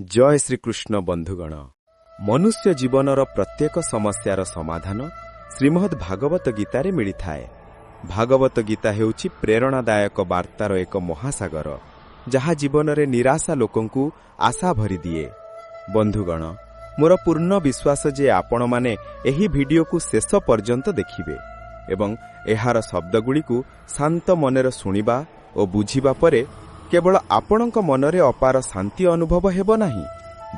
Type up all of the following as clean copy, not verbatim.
ଜୟ ଶ୍ରୀକୃଷ୍ଣ ବନ୍ଧୁଗଣ। ମନୁଷ୍ୟ ଜୀବନର ପ୍ରତ୍ୟେକ ସମସ୍ୟାର ସମାଧାନ ଶ୍ରୀମଦ୍ ଭାଗବତ ଗୀତାରେ ମିଳିଥାଏ। ଭାଗବତ ଗୀତା ହେଉଛି ପ୍ରେରଣାଦାୟକ ବାର୍ତ୍ତାର ଏକ ମହାସାଗର, ଯାହା ଜୀବନରେ ନିରାଶା ଲୋକଙ୍କୁ ଆଶା ଭରିଦିଏ। ବନ୍ଧୁଗଣ, ମୋର ପୂର୍ଣ୍ଣ ବିଶ୍ୱାସ ଯେ ଆପଣମାନେ ଏହି ଭିଡିଓକୁ ଶେଷ ପର୍ଯ୍ୟନ୍ତ ଦେଖିବେ ଏବଂ ଏହାର ଶବ୍ଦଗୁଡ଼ିକୁ ଶାନ୍ତ ମନରେ ଶୁଣିବା ଓ ବୁଝିବା ପରେ କେବଳ ଆପଣଙ୍କ ମନରେ ଅପାର ଶାନ୍ତି ଅନୁଭବ ହେବ ନାହିଁ,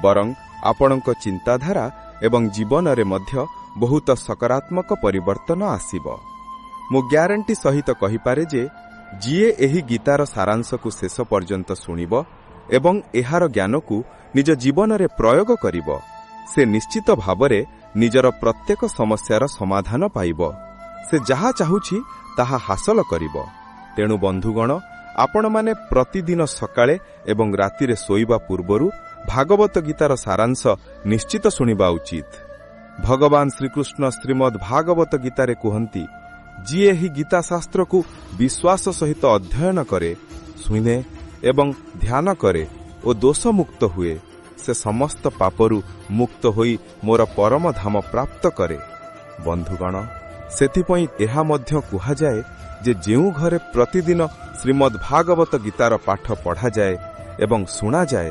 ବରଂ ଆପଣଙ୍କ ଚିନ୍ତାଧାରା ଏବଂ ଜୀବନରେ ମଧ୍ୟ ବହୁତ ସକାରାତ୍ମକ ପରିବର୍ତ୍ତନ ଆସିବ। ମୁଁ ଗ୍ୟାରେଣ୍ଟି ସହିତ କହିପାରେ ଯେ ଯିଏ ଏହି ଗୀତାର ସାରାଂଶକୁ ଶେଷ ପର୍ଯ୍ୟନ୍ତ ଶୁଣିବ ଏବଂ ଏହାର ଜ୍ଞାନକୁ ନିଜ ଜୀବନରେ ପ୍ରୟୋଗ କରିବ, ସେ ନିଶ୍ଚିତ ଭାବରେ ନିଜର ପ୍ରତ୍ୟେକ ସମସ୍ୟାର ସମାଧାନ ପାଇବ। ସେ ଯାହା ଚାହୁଁଛି ତାହା ହାସଲ କରିବ। ତେଣୁ ବନ୍ଧୁଗଣ, ଆପଣମାନେ ପ୍ରତିଦିନ ସକାଳେ ଏବଂ ରାତିରେ ଶୋଇବା ପୂର୍ବରୁ ଭାଗବତ ଗୀତାର ସାରାଂଶ ନିଶ୍ଚିତ ଶୁଣିବା ଉଚିତ। ଭଗବାନ ଶ୍ରୀକୃଷ୍ଣ ଶ୍ରୀମଦ୍ ଭାଗବତ ଗୀତାରେ କୁହନ୍ତି, ଯିଏ ଏହି ଗୀତା ଶାସ୍ତ୍ରକୁ ବିଶ୍ୱାସ ସହିତ ଅଧ୍ୟୟନ କରେ, ଶୁଣେ ଏବଂ ଧ୍ୟାନ କରେ ଓ ଦୋଷମୁକ୍ତ ହୁଏ, ସେ ସମସ୍ତ ପାପରୁ ମୁକ୍ତ ହୋଇ ମୋର ପରମ ଧାମ ପ୍ରାପ୍ତ କରେ। ବନ୍ଧୁଗଣ, ସେଥିପାଇଁ ଏହା ମଧ୍ୟ କୁହାଯାଏ ଯେ ଯେଉଁ ଘରେ ପ୍ରତିଦିନ ଶ୍ରୀମଦ୍ ଭାଗବତ ଗୀତାର ପାଠ ପଢ଼ାଯାଏ ଏବଂ ଶୁଣାଯାଏ,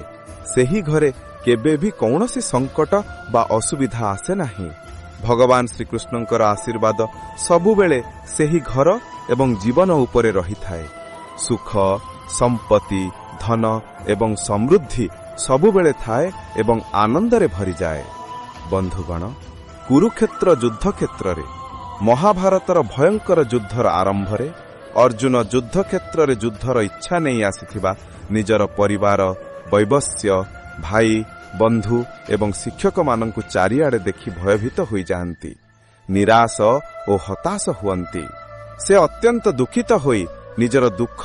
ସେହି ଘରେ କେବେ ବି କୌଣସି ସଙ୍କଟ ବା ଅସୁବିଧା ଆସେ ନାହିଁ। ଭଗବାନ ଶ୍ରୀକୃଷ୍ଣଙ୍କର ଆଶୀର୍ବାଦ ସବୁବେଳେ ସେହି ଘର ଏବଂ ଜୀବନ ଉପରେ ରହିଥାଏ। ସୁଖ, ସମ୍ପତ୍ତି, ଧନ ଏବଂ ସମୃଦ୍ଧି ସବୁବେଳେ ଥାଏ ଏବଂ ଆନନ୍ଦରେ ଭରିଯାଏ। ବନ୍ଧୁଗଣ, କୁରୁକ୍ଷେତ୍ର ଯୁଦ୍ଧକ୍ଷେତ୍ରରେ ମହାଭାରତର ଭୟଙ୍କର ଯୁଦ୍ଧର ଆରମ୍ଭରେ ଅର୍ଜୁନ ଯୁଦ୍ଧକ୍ଷେତ୍ରରେ ଯୁଦ୍ଧର ଇଚ୍ଛା ନେଇ ଆସିଥିବା ନିଜର ପରିବାର, ବୈବସ୍ୟ, ଭାଇ, ବନ୍ଧୁ ଏବଂ ଶିକ୍ଷକମାନଙ୍କୁ ଚାରିଆଡ଼େ ଦେଖି ଭୟଭୀତ ହୋଇଯାଆନ୍ତି, ନିରାଶ ଓ ହତାଶ ହୁଅନ୍ତି। ସେ ଅତ୍ୟନ୍ତ ଦୁଃଖିତ ହୋଇ ନିଜର ଦୁଃଖ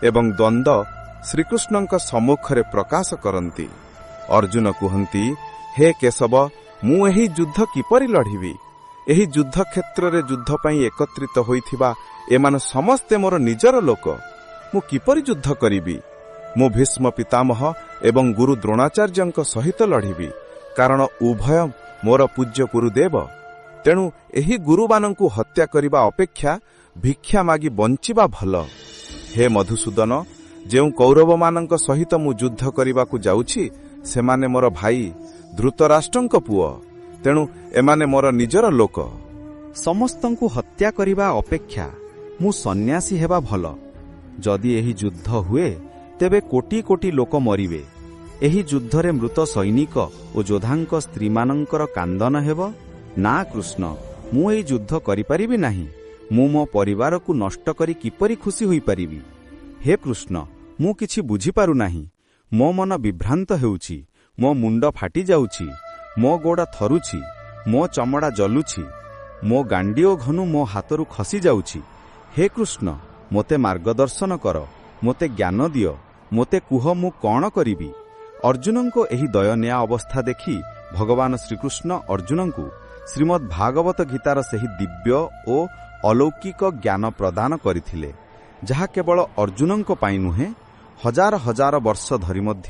ଏବଂ ଦ୍ୱନ୍ଦ୍ୱ ଶ୍ରୀକୃଷ୍ଣଙ୍କ ସମ୍ମୁଖରେ ପ୍ରକାଶ କରନ୍ତି। ଅର୍ଜୁନ କୁହନ୍ତି, ହେ କେଶବ, ମୁଁ ଏହି ଯୁଦ୍ଧ କିପରି ଲଢ଼ିବି? ଏହି ଯୁଦ୍ଧକ୍ଷେତ୍ରରେ ଯୁଦ୍ଧ ପାଇଁ ଏକତ୍ରିତ ହୋଇଥିବା ଏମାନେ ସମସ୍ତେ ମୋର ନିଜର ଲୋକ। ମୁଁ କିପରି ଯୁଦ୍ଧ କରିବି? ମୁଁ ଭୀଷ୍ମ ପିତାମହ ଏବଂ ଗୁରୁ ଦ୍ରୋଣାଚାର୍ଯ୍ୟଙ୍କ ସହିତ ଲଢ଼ିବି, କାରଣ ଉଭୟ ମୋର ପୂଜ୍ୟ ଗୁରୁଦେବ। ତେଣୁ ଏହି ଗୁରୁମାନଙ୍କୁ ହତ୍ୟା କରିବା ଅପେକ୍ଷା ଭିକ୍ଷା ମାଗି ବଞ୍ଚିବା ଭଲ। ହେ ମଧୁସୂଦନ, ଯେଉଁ କୌରବମାନଙ୍କ ସହିତ ମୁଁ ଯୁଦ୍ଧ କରିବାକୁ ଯାଉଛି, ସେମାନେ ମୋର ଭାଇ ଧୃତରାଷ୍ଟ୍ରଙ୍କ ପୁଅ। ତେଣୁ ଏମାନେ ମୋର ନିଜର ଲୋକ। ସମସ୍ତଙ୍କୁ ହତ୍ୟା କରିବା ଅପେକ୍ଷା ମୁଁ ସନ୍ନ୍ୟାସୀ ହେବା ଭଲ। ଯଦି ଏହି ଯୁଦ୍ଧ ହୁଏ, ତେବେ କୋଟି କୋଟି ଲୋକ ମରିବେ। ଏହି ଯୁଦ୍ଧରେ ମୃତ ସୈନିକ ଓ ଯୋଦ୍ଧାଙ୍କ ସ୍ତ୍ରୀମାନଙ୍କର କାନ୍ଦନ ହେବ। ନା କୃଷ୍ଣ, ମୁଁ ଏହି ଯୁଦ୍ଧ କରିପାରିବି ନାହିଁ। ମୁଁ ମୋ ପରିବାରକୁ ନଷ୍ଟ କରି କିପରି ଖୁସି ହୋଇପାରିବି? ହେ କୃଷ୍ଣ, ମୁଁ କିଛି ବୁଝିପାରୁନାହିଁ। ମୋ ମନ ବିଭ୍ରାନ୍ତ ହେଉଛି। ମୋ ମୁଣ୍ଡ ଫାଟି ଯାଉଛି। ମୋ ଗୋଡ଼ ଥରୁଛି। ମୋ ଚମଡ଼ା ଜଲୁଛି। ମୋ ଗାଣ୍ଡି ଓ ଧନୁ ମୋ ହାତରୁ ଖସି ଯାଉଛି। ହେ କୃଷ୍ଣ, ମୋତେ ମାର୍ଗଦର୍ଶନ କର। ମୋତେ ଜ୍ଞାନ ଦିଅ। ମୋତେ କୁହ, ମୁଁ କଣ କରିବି? ଅର୍ଜୁନଙ୍କ ଏହି ଦୟନୀୟ ଅବସ୍ଥା ଦେଖି ଭଗବାନ ଶ୍ରୀକୃଷ୍ଣ ଅର୍ଜୁନଙ୍କୁ ଶ୍ରୀମଦ୍ ଭାଗବତ ଗୀତାର ସେହି ଦିବ୍ୟ ଓ ଅଲୌକିକ ଜ୍ଞାନ ପ୍ରଦାନ କରିଥିଲେ, ଯାହା କେବଳ ଅର୍ଜୁନଙ୍କ ପାଇଁ ନୁହେଁ, ହଜାର ହଜାର ବର୍ଷ ଧରି ମଧ୍ୟ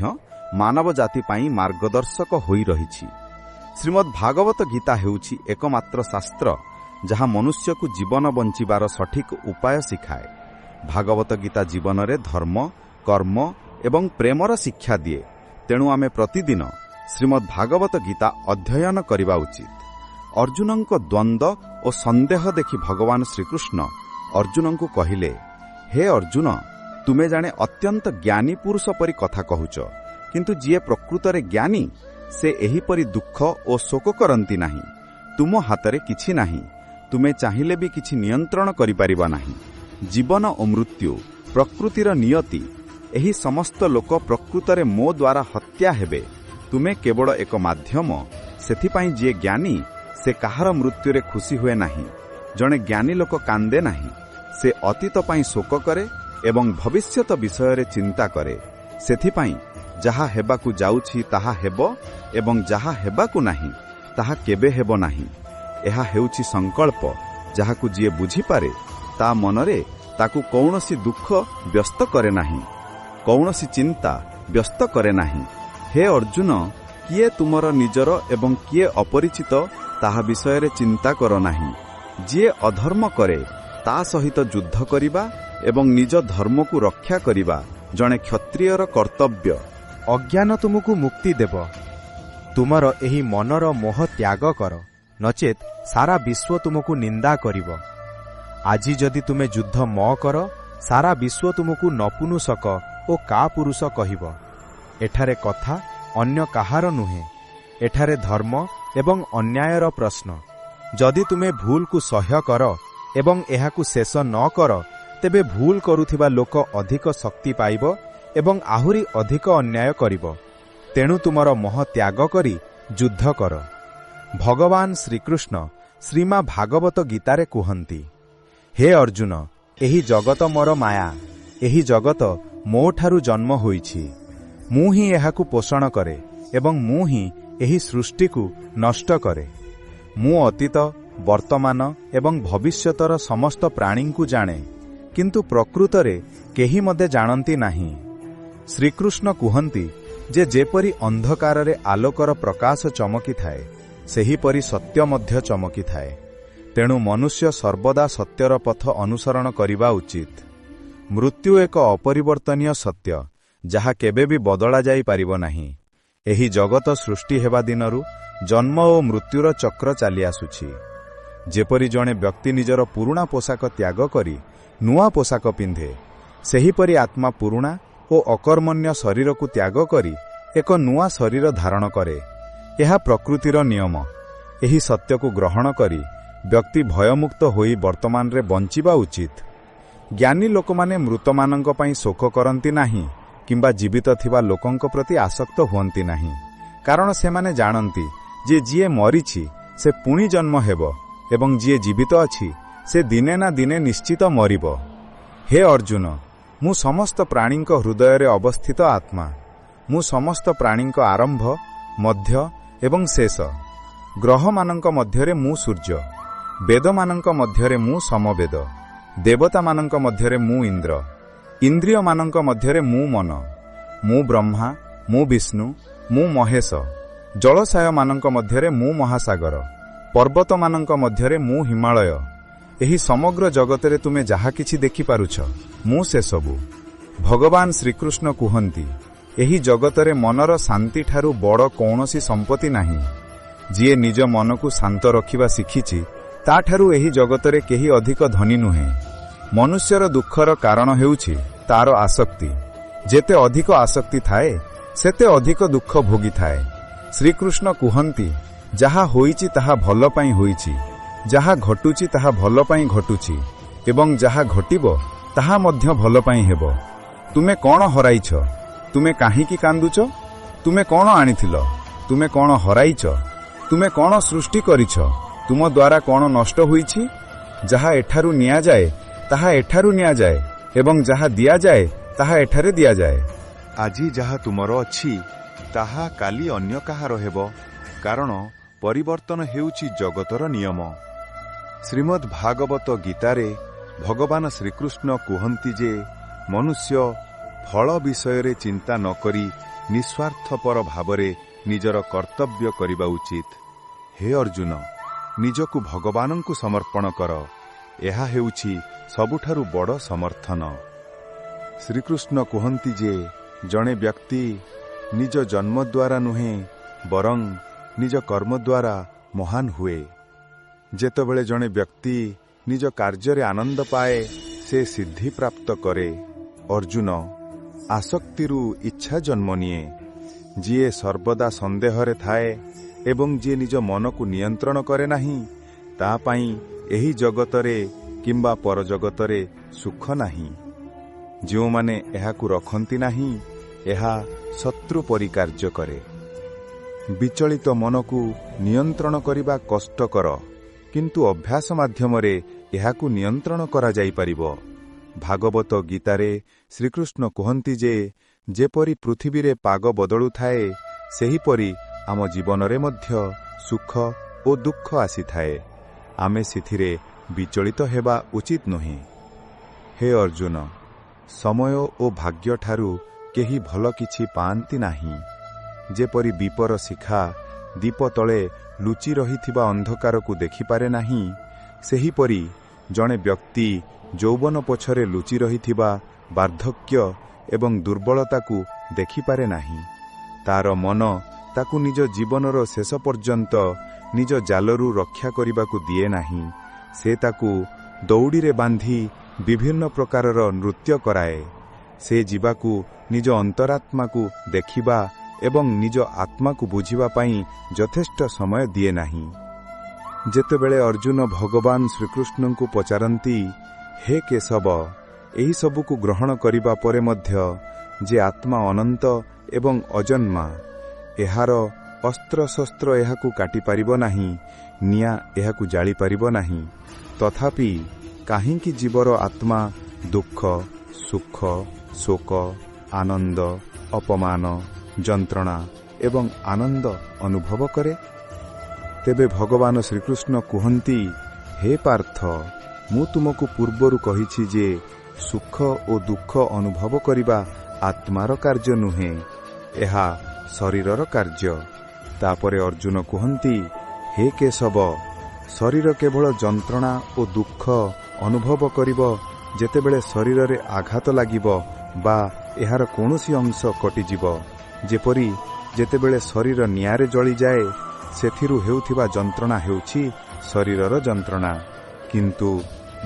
ମାନବ ଜାତି ପାଇଁ ମାର୍ଗଦର୍ଶକ ହୋଇ ରହିଛି। ଶ୍ରୀମଦ୍ ଭାଗବତ ଗୀତା ହେଉଛି ଏକମାତ୍ର ଶାସ୍ତ୍ର, ଯାହା ମନୁଷ୍ୟକୁ ଜୀବନ ବଞ୍ଚିବାର ସଠିକ ଉପାୟ ଶିଖାଏ। ଭାଗବତ ଗୀତା ଜୀବନରେ ଧର୍ମ, କର୍ମ ଏବଂ ପ୍ରେମର ଶିକ୍ଷା ଦିଏ। ତେଣୁ ଆମେ ପ୍ରତିଦିନ ଶ୍ରୀମଦ୍ ଭାଗବତ ଗୀତା ଅଧ୍ୟୟନ କରିବା ଉଚିତ। ଅର୍ଜୁନଙ୍କ ଦ୍ୱନ୍ଦ୍ୱ ଓ ସନ୍ଦେହ ଦେଖି ଭଗବାନ ଶ୍ରୀକୃଷ୍ଣ ଅର୍ଜୁନଙ୍କୁ କହିଲେ, ହେ ଅର୍ଜୁନ, ତୁମେ ଜାଣେ ଅତ୍ୟନ୍ତ ଜ୍ଞାନୀ ପୁରୁଷ ପରି କଥା କହୁଛ, କିନ୍ତୁ ଯିଏ ପ୍ରକୃତରେ ଜ୍ଞାନୀ, ସେ ଏହିପରି ଦୁଃଖ ଓ ଶୋକ କରନ୍ତି ନାହିଁ। ତୁମ ହାତରେ କିଛି ନାହିଁ। ତୁମେ ଚାହିଁଲେ ବି କିଛି ନିୟନ୍ତ୍ରଣ କରିପାରିବ ନାହିଁ। ଜୀବନ ଓ ମୃତ୍ୟୁ ପ୍ରକୃତିର ନିୟତି। ଏହି ସମସ୍ତ ଲୋକ ପ୍ରକୃତରେ ମୋ ଦ୍ୱାରା ହତ୍ୟା ହେବେ। ତୁମେ କେବଳ ଏକ ମାଧ୍ୟମ। ସେଥିପାଇଁ ଯିଏ ଜ୍ଞାନୀ, ସେ କାହାର ମୃତ୍ୟୁରେ ଖୁସି ହୁଏ ନାହିଁ। ଜଣେ ଜ୍ଞାନୀ ଲୋକ କାନ୍ଦେ ନାହିଁ। ସେ ଅତୀତ ପାଇଁ ଶୋକ କରେ ଏବଂ ଭବିଷ୍ୟତ ବିଷୟରେ ଚିନ୍ତା କରେ। ସେଥିପାଇଁ ଯାହା ହେବାକୁ ଯାଉଛି ତାହା ହେବ ଏବଂ ଯାହା ହେବାକୁ ନାହିଁ ତାହା କେବେ ହେବ ନାହିଁ। ଏହା ହେଉଛି ସଂକଳ୍ପ, ଯାହାକୁ ଯିଏ ବୁଝିପାରେ, ତା ମନରେ ତାକୁ କୌଣସି ଦୁଃଖ ବ୍ୟସ୍ତ କରେ ନାହିଁ, କୌଣସି ଚିନ୍ତା ବ୍ୟସ୍ତ କରେ ନାହିଁ। ହେ ଅର୍ଜୁନ, କିଏ ତୁମର ନିଜର ଏବଂ କିଏ ଅପରିଚିତ ତାହା ବିଷୟରେ ଚିନ୍ତା କର ନାହିଁ। ଯିଏ ଅଧର୍ମ କରେ ତା ସହିତ ଯୁଦ୍ଧ କରିବା ଏବଂ ନିଜ ଧର୍ମକୁ ରକ୍ଷା କରିବା ଜଣେ କ୍ଷତ୍ରିୟର କର୍ତ୍ତବ୍ୟ। ଅଜ୍ଞାନ ତୁମକୁ ମୁକ୍ତି ଦେବ। ତୁମର ଏହି ମନର ମୋହ ତ୍ୟାଗ କର, ନଚେତ୍ ସାରା ବିଶ୍ୱ ତୁମକୁ ନିନ୍ଦା କରିବ। ଆଜି ଯଦି ତୁମେ ଯୁଦ୍ଧ ମ କର, ସାରା ବିଶ୍ୱ ତୁମକୁ ନପୁନୁସକ ଓ କାପୁରୁଷ କହିବ। ଏଠାରେ କଥା ଅନ୍ୟ କାହାର ନୁହେଁ, ଏଠାରେ ଧର୍ମ ଏବଂ ଅନ୍ୟାୟର ପ୍ରଶ୍ନ। ଯଦି ତୁମେ ଭୁଲକୁ ସହ୍ୟ କର ଏବଂ ଏହାକୁ ଶେଷ ନ କର, ତେବେ ଭୁଲ କରୁଥିବା ଲୋକ ଅଧିକ ଶକ୍ତି ପାଇବ ଏବଂ ଆହୁରି ଅଧିକ ଅନ୍ୟାୟ କରିବ। ତେଣୁ ତୁମର ମୋହ ତ୍ୟାଗ କରି ଯୁଦ୍ଧ କର। ଭଗବାନ ଶ୍ରୀକୃଷ୍ଣ ଶ୍ରୀମା ଭାଗବତ ଗୀତାରେ କୁହନ୍ତି, ହେ ଅର୍ଜୁନ, ଏହି ଜଗତ ମୋର ମାୟା। ଏହି ଜଗତ ମୋଠାରୁ ଜନ୍ମ ହୋଇଛି। ମୁଁ ହିଁ ଏହାକୁ ପୋଷଣ କରେ ଏବଂ ମୁଁ ହିଁ ଏହି ସୃଷ୍ଟିକୁ ନଷ୍ଟ କରେ। ମୁଁ ଅତୀତ, ବର୍ତ୍ତମାନ ଏବଂ ଭବିଷ୍ୟତର ସମସ୍ତ ପ୍ରାଣୀଙ୍କୁ ଜାଣେ, କିନ୍ତୁ ପ୍ରକୃତରେ କେହି ମୋତେ ଜାଣନ୍ତି ନାହିଁ। ଶ୍ରୀକୃଷ୍ଣ କୁହନ୍ତି ଯେ ଯେପରି ଅନ୍ଧକାରରେ ଆଲୋକର ପ୍ରକାଶ ଚମକିଥାଏ, ସେହିପରି ସତ୍ୟ ମଧ୍ୟ ଚମକିଥାଏ। ତେଣୁ ମନୁଷ୍ୟ ସର୍ବଦା ସତ୍ୟର ପଥ ଅନୁସରଣ କରିବା ଉଚିତ। ମୃତ୍ୟୁ ଏକ ଅପରିବର୍ତ୍ତନୀୟ ସତ୍ୟ, ଯାହା କେବେ ବି ବଦଳା ଯାଇପାରିବ ନାହିଁ। ଏହି ଜଗତ ସୃଷ୍ଟି ହେବା ଦିନରୁ ଜନ୍ମ ଓ ମୃତ୍ୟୁର ଚକ୍ର ଚାଲିଆସୁଛି। ଯେପରି ଜଣେ ବ୍ୟକ୍ତି ନିଜର ପୁରୁଣା ପୋଷାକ ତ୍ୟାଗ କରି ନୂଆ ପୋଷାକ ପିନ୍ଧେ, ସେହିପରି ଆତ୍ମା ପୁରୁଣା ଓ ଅକର୍ମଣ୍ୟ ଶରୀରକୁ ତ୍ୟାଗ କରି ଏକ ନୂଆ ଶରୀର ଧାରଣ କରେ। ଏହା ପ୍ରକୃତିର ନିୟମ। ଏହି ସତ୍ୟକୁ ଗ୍ରହଣ କରି ବ୍ୟକ୍ତି ଭୟମୁକ୍ତ ହୋଇ ବର୍ତ୍ତମାନରେ ବଞ୍ଚିବା ଉଚିତ। ଜ୍ଞାନୀ ଲୋକମାନେ ମୃତମାନଙ୍କ ପାଇଁ ଶୋକ କରନ୍ତି ନାହିଁ କିମ୍ବା ଜୀବିତ ଥିବା ଲୋକଙ୍କ ପ୍ରତି ଆସକ୍ତ ହୁଅନ୍ତି ନାହିଁ, କାରଣ ସେମାନେ ଜାଣନ୍ତି ଯେ ଯିଏ ମରିଛି ସେ ପୁଣି ଜନ୍ମ ହେବ ଏବଂ ଯିଏ ଜୀବିତ ଅଛି ସେ ଦିନେ ନା ଦିନେ ନିଶ୍ଚିତ ମରିବ। ହେ ଅର୍ଜୁନ, ମୁଁ ସମସ୍ତ ପ୍ରାଣୀଙ୍କ ହୃଦୟରେ ଅବସ୍ଥିତ ଆତ୍ମା। ମୁଁ ସମସ୍ତ ପ୍ରାଣୀଙ୍କ ଆରମ୍ଭ, ମଧ୍ୟ ଏବଂ ଶେଷ। ଗ୍ରହମାନଙ୍କ ମଧ୍ୟରେ ମୁଁ ସୂର୍ଯ୍ୟ। ବେଦମାନଙ୍କ ମଧ୍ୟରେ ମୁଁ ସମବେଦ। ଦେବତାମାନଙ୍କ ମଧ୍ୟରେ ମୁଁ ଇନ୍ଦ୍ର। ଇନ୍ଦ୍ରିୟମାନଙ୍କ ମଧ୍ୟରେ ମୁଁ ମନ। ମୁଁ ବ୍ରହ୍ମା, ମୁଁ ବିଷ୍ଣୁ, ମୁଁ ମହେଶ। ଜଳାଶୟମାନଙ୍କ ମଧ୍ୟରେ ମୁଁ ମହାସାଗର। ପର୍ବତମାନଙ୍କ ମଧ୍ୟରେ ମୁଁ ହିମାଳୟ। ଏହି ସମଗ୍ର ଜଗତରେ ତୁମେ ଯାହା କିଛି ଦେଖିପାରୁଛ, ମୁଁ ସେସବୁ। ଭଗବାନ ଶ୍ରୀକୃଷ୍ଣ କୁହନ୍ତି, ଏହି ଜଗତରେ ମନର ଶାନ୍ତିଠାରୁ ବଡ଼ କୌଣସି ସମ୍ପତ୍ତି ନାହିଁ। ଯିଏ ନିଜ ମନକୁ ଶାନ୍ତ ରଖିବା ଶିଖିଛି, ତାଠାରୁ ଏହି ଜଗତରେ କେହି ଅଧିକ ଧନୀ ନୁହେଁ। ମନୁଷ୍ୟର ଦୁଃଖର କାରଣ ହେଉଛି ତାର ଆସକ୍ତି। ଯେତେ ଅଧିକ ଆସକ୍ତି ଥାଏ, ସେତେ ଅଧିକ ଦୁଃଖ ଭୋଗିଥାଏ। ଶ୍ରୀକୃଷ୍ଣ କୁହନ୍ତି, ଯାହା ହୋଇଛି ତାହା ଭଲ ପାଇଁ ହୋଇଛି, ଯାହା ଘଟୁଛି ତାହା ଭଲ ପାଇଁ ଘଟୁଛି ଏବଂ ଯାହା ଘଟିବ ତାହା ମଧ୍ୟ ଭଲ ପାଇଁ ହେବ। ତୁମେ କ'ଣ ହରାଇଛ? ତୁମେ କାହିଁକି କାନ୍ଦୁଛ? ତୁମେ କ'ଣ ଆଣିଥିଲ? ତୁମେ କ'ଣ ହରାଇଛ? ତୁମେ କ'ଣ ସୃଷ୍ଟି କରିଛ? ତୁମ ଦ୍ୱାରା କ'ଣ ନଷ୍ଟ ହୋଇଛି? ଯାହା ଏଠାରୁ ନିଆଯାଏ ତାହା ଏଠାରୁ ନିଆଯାଏ ଏବଂ ଯାହା ଦିଆଯାଏ ତାହା ଏଠାରେ ଦିଆଯାଏ। ଆଜି ଯାହା ତୁମର ଅଛି ତାହା କାଲି ଅନ୍ୟ କାହାର ହେବ, କାରଣ ପରିବର୍ତ୍ତନ ହେଉଛି ଜଗତର ନିୟମ। ଶ୍ରୀମଦ୍ ଭାଗବତ ଗୀତାରେ ଭଗବାନ ଶ୍ରୀକୃଷ୍ଣ କୁହନ୍ତି ଯେ ମନୁଷ୍ୟ ଫଳ ବିଷୟରେ ଚିନ୍ତା ନ କରି ନିଃସ୍ୱାର୍ଥପର ଭାବରେ ନିଜର କର୍ତ୍ତବ୍ୟ କରିବା ଉଚିତ। ହେ ଅର୍ଜୁନ, ନିଜକୁ ଭଗବାନଙ୍କୁ ସମର୍ପଣ କର। ଏହା ହେଉଛି ସବୁଠାରୁ ବଡ଼ ସମର୍ଥନ। ଶ୍ରୀକୃଷ୍ଣ କୁହନ୍ତି ଯେ ଜଣେ ବ୍ୟକ୍ତି ନିଜ ଜନ୍ମ ଦ୍ୱାରା ନୁହେଁ, ବରଂ ନିଜ କର୍ମ ଦ୍ୱାରା ମହାନ ହୁଏ। ଯେତେବେଳେ ଜଣେ ବ୍ୟକ୍ତି ନିଜ କାର୍ଯ୍ୟରେ ଆନନ୍ଦ ପାଏ, ସେ ସିଦ୍ଧି ପ୍ରାପ୍ତ କରେ। ଅର୍ଜୁନ, ଆସକ୍ତିରୁ ଇଚ୍ଛା ଜନ୍ମ ନିଏ। ଯିଏ ସର୍ବଦା ସନ୍ଦେହରେ ଥାଏ ଏବଂ ଯିଏ ନିଜ ମନକୁ ନିୟନ୍ତ୍ରଣ କରେ ନାହିଁ, ତା ପାଇଁ ଏହି ଜଗତରେ କିମ୍ବା ପରଜଗତରେ ସୁଖ ନାହିଁ। ଯେଉଁମାନେ ଏହାକୁ ରଖନ୍ତି ନାହିଁ, ଏହା ଶତ୍ରୁ ପରି କାର୍ଯ୍ୟ କରେ। ବିଚଳିତ ମନକୁ ନିୟନ୍ତ୍ରଣ କରିବା କଷ୍ଟକର, କିନ୍ତୁ ଅଭ୍ୟାସ ମାଧ୍ୟମରେ ଏହାକୁ ନିୟନ୍ତ୍ରଣ କରାଯାଇପାରିବ। ଭାଗବତ ଗୀତାରେ ଶ୍ରୀକୃଷ୍ଣ କୁହନ୍ତି ଯେ ଯେପରି ପୃଥିବୀରେ ପାଗ ବଦଳୁଥାଏ, ସେହିପରି ଆମ ଜୀବନରେ ମଧ୍ୟ ସୁଖ ଓ ଦୁଃଖ ଆସିଥାଏ। ଆମେ ସେଥିରେ ବିଚଳିତ ହେବା ଉଚିତ ନୁହେଁ। ହେ ଅର୍ଜୁନ, ସମୟ ଓ ଭାଗ୍ୟଠାରୁ କେହି ଭଲ କିଛି ପାଆନ୍ତି ନାହିଁ। ଯେପରି ଦୀପର ଶିଖା ଦୀପ ତଳେ ଲୁଚି ରହିଥିବା ଅନ୍ଧକାରକୁ ଦେଖିପାରେ ନାହିଁ, ସେହିପରି ଜଣେ ବ୍ୟକ୍ତି ଯୌବନ ପଛରେ ଲୁଚି ରହିଥିବା ବାର୍ଦ୍ଧକ୍ୟ ଏବଂ ଦୁର୍ବଳତାକୁ ଦେଖିପାରେ ନାହିଁ। ତା'ର ମନ ତାକୁ ନିଜ ଜୀବନର ଶେଷ ପର୍ଯ୍ୟନ୍ତ ନିଜ ଜାଲରୁ ରକ୍ଷା କରିବାକୁ ଦିଏ ନାହିଁ। ସେ ତାକୁ ଦଉଡ଼ିରେ ବାନ୍ଧି ବିଭିନ୍ନ ପ୍ରକାରର ନୃତ୍ୟ କରାଏ। ସେ ଯିବାକୁ ନିଜ ଅନ୍ତରାତ୍ମାକୁ ଦେଖିବା ଏବଂ ନିଜ ଆତ୍ମାକୁ ବୁଝିବା ପାଇଁ ଯଥେଷ୍ଟ ସମୟ ଦିଏ ନାହିଁ। ଯେତେବେଳେ ଅର୍ଜୁନ ଭଗବାନ ଶ୍ରୀକୃଷ୍ଣଙ୍କୁ ପଚାରନ୍ତି, ହେ କେଶବ, ଏହିସବୁକୁ ଗ୍ରହଣ କରିବା ପରେ ମଧ୍ୟ ଯେ ଆତ୍ମା ଅନନ୍ତ ଏବଂ ଅଜନ୍ମା, ଏହାର ଅସ୍ତ୍ରଶସ୍ତ୍ର ଏହାକୁ କାଟିପାରିବ ନାହିଁ, ନିଆଁ ଏହାକୁ ଜାଳିପାରିବ ନାହିଁ, ତଥାପି କାହିଁକି ଜୀବର ଆତ୍ମା ଦୁଃଖ, ସୁଖ, ଶୋକ, ଆନନ୍ଦ, ଅପମାନ, ଯନ୍ତ୍ରଣା ଏବଂ ଆନନ୍ଦ ଅନୁଭବ କରେ? ତେବେ ଭଗବାନ ଶ୍ରୀକୃଷ୍ଣ କୁହନ୍ତି, ହେ ପାର୍ଥ, ମୁଁ ତୁମକୁ ପୂର୍ବରୁ କହିଛି ଯେ ସୁଖ ଓ ଦୁଃଖ ଅନୁଭବ କରିବା ଆତ୍ମାର କାର୍ଯ୍ୟ ନୁହେଁ, ଏହା ଶରୀରର କାର୍ଯ୍ୟ। ତାପରେ ଅର୍ଜୁନ କୁହନ୍ତି, ହେ କେଶବ, ଶରୀର କେବଳ ଯନ୍ତ୍ରଣା ଓ ଦୁଃଖ ଅନୁଭବ କରିବ ଯେତେବେଳେ ଶରୀରରେ ଆଘାତ ଲାଗିବ ବା ଏହାର କୌଣସି ଅଂଶ କଟିଯିବ, ଯେପରି ଯେତେବେଳେ ଶରୀର ନିଆଁରେ ଜଳିଯାଏ, ସେଥିରୁ ହେଉଥିବା ଯନ୍ତ୍ରଣା ହେଉଛି ଶରୀରର ଯନ୍ତ୍ରଣା, କିନ୍ତୁ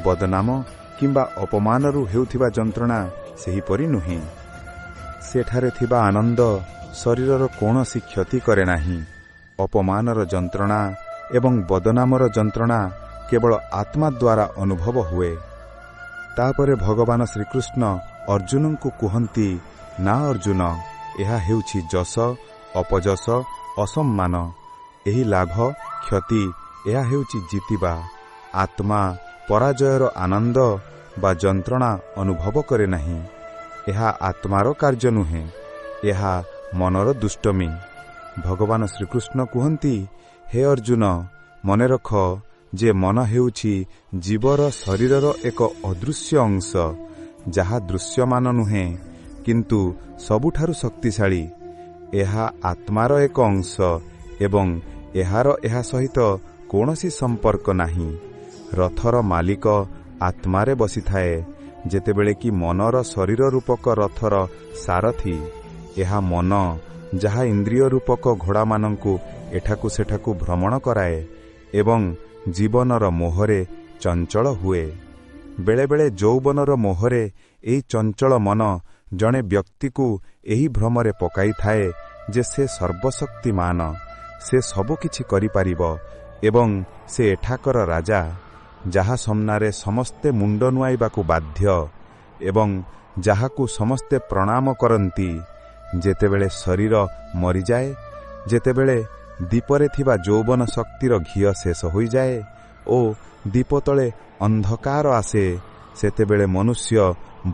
ବଦନାମ କିମ୍ବା ଅପମାନରୁ ହେଉଥିବା ଯନ୍ତ୍ରଣା ସେହିପରି ନୁହେଁ। ସେଠାରେ ଥିବା ଆନନ୍ଦ ଶରୀରର କୌଣସି କ୍ଷତି କରେ ନାହିଁ। ଅପମାନର ଯନ୍ତ୍ରଣା ଏବଂ ବଦନାମର ଯନ୍ତ୍ରଣା କେବଳ ଆତ୍ମା ଦ୍ୱାରା ଅନୁଭବ ହୁଏ। ତାପରେ ଭଗବାନ ଶ୍ରୀକୃଷ୍ଣ ଅର୍ଜୁନଙ୍କୁ କୁହନ୍ତି, ନା ଅର୍ଜୁନ, ଏହା ହେଉଛି ଯଶ, ଅପଯଶ, ଅସମ୍ମାନ, ଏହି ଲାଭ, କ୍ଷତି, ଏହା ହେଉଛି ଜିତିବା। ଆତ୍ମା ପରାଜୟର ଆନନ୍ଦ ବା ଯନ୍ତ୍ରଣା ଅନୁଭବ କରେ ନାହିଁ। ଏହା ଆତ୍ମାର କାର୍ଯ୍ୟ ନୁହେଁ, ଏହା ମନର ଦୁଷ୍ଟମି। ଭଗବାନ ଶ୍ରୀକୃଷ୍ଣ କୁହନ୍ତି, ହେ ଅର୍ଜୁନ, ମନେ ରଖ ଯେ ମନ ହେଉଛି ଜୀବର ଶରୀରର ଏକ ଅଦୃଶ୍ୟ ଅଂଶ, ଯାହା ଦୃଶ୍ୟମାନ ନୁହେଁ କିନ୍ତୁ ସବୁଠାରୁ ଶକ୍ତିଶାଳୀ। ଏହା ଆତ୍ମାର ଏକ ଅଂଶ ଏବଂ ଏହାର ଏହା ସହିତ କୌଣସି ସମ୍ପର୍କ ନାହିଁ। ରଥର ମାଲିକ ଆତ୍ମାରେ ବସିଥାଏ, ଯେତେବେଳେ କି ମନର ଶରୀର ରୂପକ ରଥର ସାରଥୀ। ଏହା ମନ ଯାହା ଇନ୍ଦ୍ରିୟ ରୂପକ ଘୋଡ଼ାମାନଙ୍କୁ ଏଠାକୁ ସେଠାକୁ ଭ୍ରମଣ କରାଏ ଏବଂ ଜୀବନର ମୋହରେ ଚଞ୍ଚଳ ହୁଏ। ବେଳେବେଳେ ଯୌବନର ମୋହରେ ଏହି ଚଞ୍ଚଳ ମନ ଜଣେ ବ୍ୟକ୍ତିକୁ ଏହି ଭ୍ରମରେ ପକାଇଥାଏ ଯେ ସେ ସର୍ବଶକ୍ତିମାନ, ସେ ସବୁକିଛି କରିପାରିବ ଏବଂ ସେ ଏଠାକାର ରାଜା, ଯାହା ସମ୍ନାରେ ସମସ୍ତେ ମୁଣ୍ଡ ନୁଆଇବାକୁ ବାଧ୍ୟ ଏବଂ ଯାହାକୁ ସମସ୍ତେ ପ୍ରଣାମ କରନ୍ତି। ଯେତେବେଳେ ଶରୀର ମରିଯାଏ, ଯେତେବେଳେ ଦୀପରେ ଥିବା ଯୌବନ ଶକ୍ତିର ଘିଅ ଶେଷ ହୋଇଯାଏ ଓ ଦୀପ ତଳେ ଅନ୍ଧକାର ଆସେ, ସେତେବେଳେ ମନୁଷ୍ୟ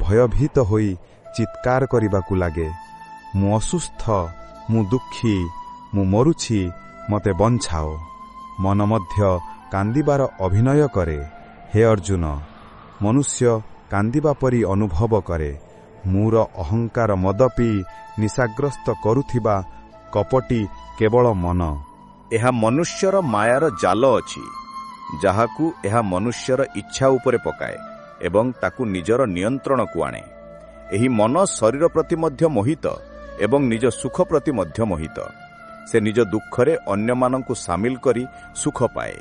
ଭୟଭୀତ ହୋଇ ଚିତ୍କାର କରିବାକୁ ଲାଗେ, ମୁଁ ଅସୁସ୍ଥ, ମୁଁ ଦୁଃଖୀ, ମୁଁ ମରୁଛି, ମୋତେ ବଞ୍ଚାଅ। ମନ ମଧ୍ୟ କାନ୍ଦିବାର ଅଭିନୟ କରେ। ହେ ଅର୍ଜୁନ, ମନୁଷ୍ୟ କାନ୍ଦିବା ପରି ଅନୁଭବ କରେ। ମୋର ଅହଙ୍କାର ମଦ ପିଇ ନିଶାଗ୍ରସ୍ତ କରୁଥିବା କପଟି କେବଳ ମନ। ଏହା ମନୁଷ୍ୟର ମାୟାର ଜାଲ ଅଛି, ଯାହାକୁ ଏହା ମନୁଷ୍ୟର ଇଚ୍ଛା ଉପରେ ପକାଏ ଏବଂ ତାକୁ ନିଜର ନିୟନ୍ତ୍ରଣକୁ ଆଣେ। ଏହି ମନ ଶରୀର ପ୍ରତି ମଧ୍ୟ ମୋହିତ ଏବଂ ନିଜ ସୁଖ ପ୍ରତି ମଧ୍ୟ ମୋହିତ। ସେ ନିଜ ଦୁଃଖରେ ଅନ୍ୟମାନଙ୍କୁ ସାମିଲ କରି ସୁଖ ପାଏ।